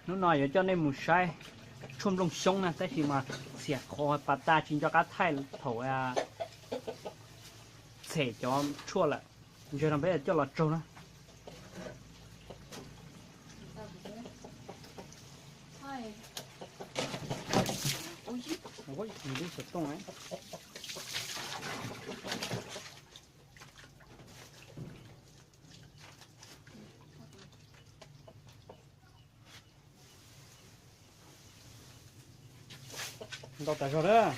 Hnub no yuav coj nej mus saib tshuaj nplooj xyoob na, tab sis mas txiam qhov pas tas tsis nco qab thaij thaum txhem cov tshuaj lawm. Ntsis no peb coj los tsaug na. Ntau tas zog lawm,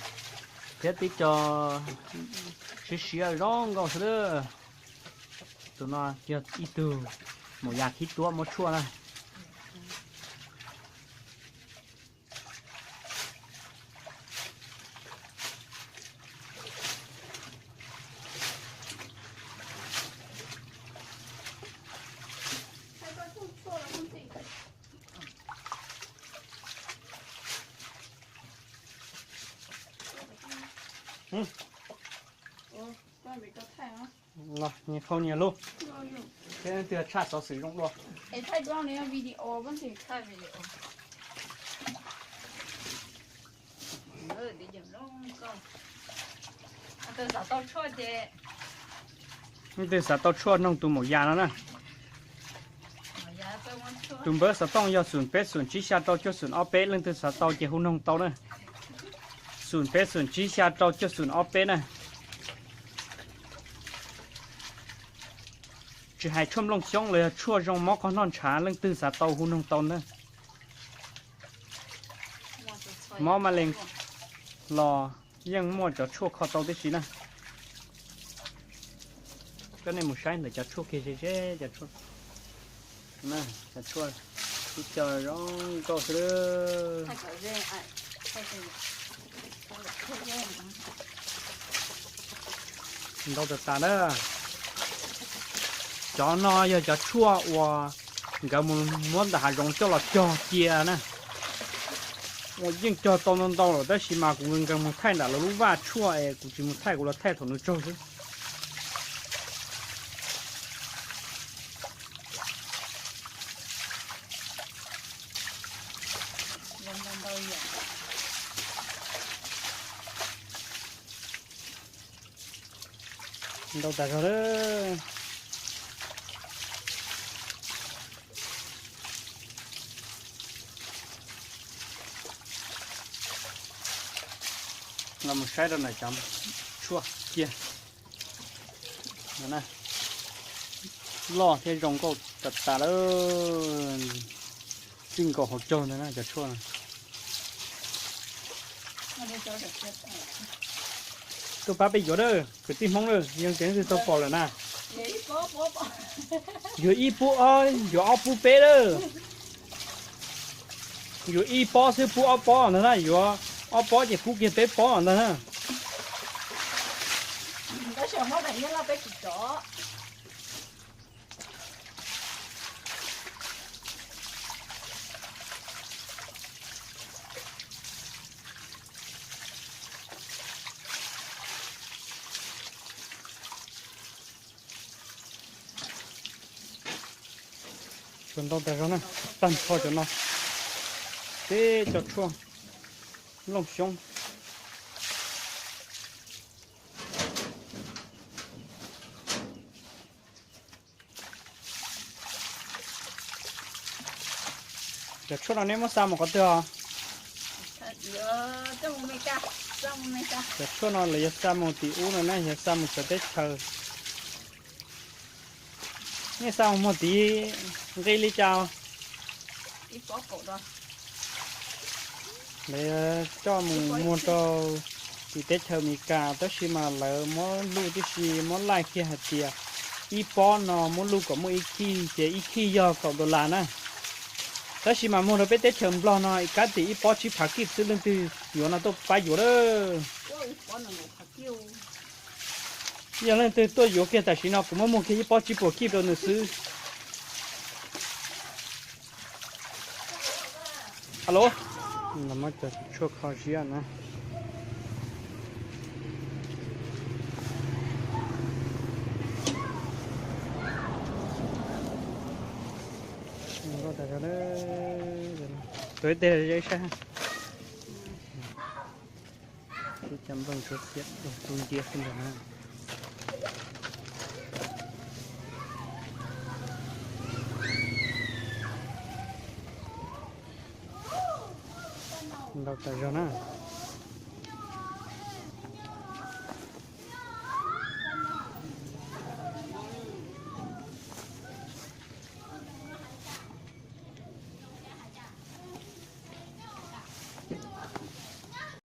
thiab tib co siav siav zoo nkauj xwb lawm. Tus no yog ib tug maum yas khib tuab muab tshuaj na. Nyias qhau nyias lub, thiab leej twg tshaj xov xwm zoo dua. Leej twg xav tau tshuaj noog tus maum yas no na. Tus npawb xov tooj yog xoom peb xoom tsib xya rau cuaj xoom ob peb, leej twg xav tau ces hu noog tau na. Xoom peb xoom tsib xya rau cuaj xoom ob peb na. Tsis hais tshuaj nplooj xyoob los yog tshuaj zoo mob qhov noj ntshav, leej twg xav tau hu noog tau ntag. Mob ma lees los yeej muaj cov tshuaj kho tau tib si na. Coj nej mus saib ntawm cov tshuaj kiag ze ze, cov tshuaj, cov tshuaj ib co zoo nkauj xwb. Ntau tas tas na. Cov no yog cov tshuaj uas nkawd mus muab ntawm hav zoov coj los cog cia na. Uas yeej cog tau ntau ntau lawm tab sis mas kuv nkees mus thaij ntawm lawv lub vaj tshuaj es kuv tsis mus thaij, kuv los thaij thaum nws tsaug xwb. Ntau tas zog lawm. Los mus saib rau ntawm cov tshuaj kiag. Loj thiab zoo nkauj tas tas lawm. Txij nkaus hauv caug ntawd na cov tshuaj. Tuaj pab peb yuav lawm kwv tij Hmoob lawm, yog tias leej twg tau pom lawm na. Yuav ib pub ob, yuav ob pub peb lawm. Yuav ib pob xwb pub ob pob ntag na, yuav ob pob ces pub kiag peb pob ntag na. Tsuas ntau tas zog na, tag nrho cov no, peb cov tshuaj nplooj xyoob. Cov tshuaj no nej muab xa mus qhov twg os? Cov tshuaj no lawv yuav xa mus tim ub no na, yuav xa mus txawv teb chaws. Nej xa mus muag tid nqi li cas? Lawv coj mus muag rau tim teb chaws Amelikas, tab sis mas lawv muab luj tib si, muab laij kiag hais tias ib pob no muab luj kom muaj ib khij, ces ib khij yog kaum dollar na. Tab sis mas muag rau peb teb chaws Nplog no ib kab tim ib pob tsib phav kij xwb, leej twg yuav no tuaj pab yuav lawm. Yog leej twg tuaj yuav kiag tam sim no kuv muab muag kiag ib pob tsib puas kij rau nws xwb. Alo, muab cov tshuaj kho siab na. Nkauj tas zog. Tuav ib teg los ib sab. Cov nplooj tshuav xiam tu nciab xwb ntag na. Ntau tas zog na.